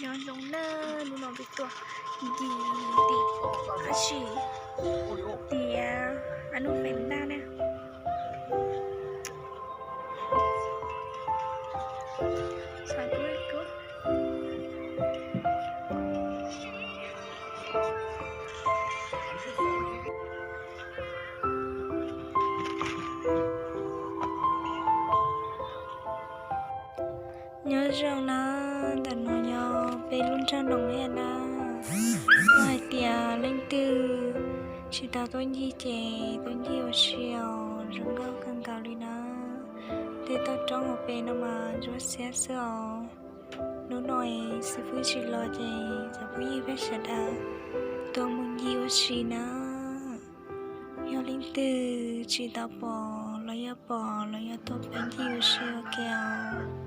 Nyob zoo na, hnub no peb tuaj ncig tim qab tsi tias a nub feem ntaj na. Nyob zoo na, ntawm no yog peb lub nroog Noom Liaj na. Yog hais tias leej twg tsis tau tuaj ncig ces tuaj ncig ua si os, zoo nkauj kawg nkaus li na. Tej toj roob hauv pes no mas ntsuab xiab xwb os. Hnub no xib fwb tsis los ces cov phooj ywg peb sawv daws tuaj mus ncig ua si na. Yog leej twg tsis tau pom los yog pom los yog tuaj peb ncig ua si ua ke os.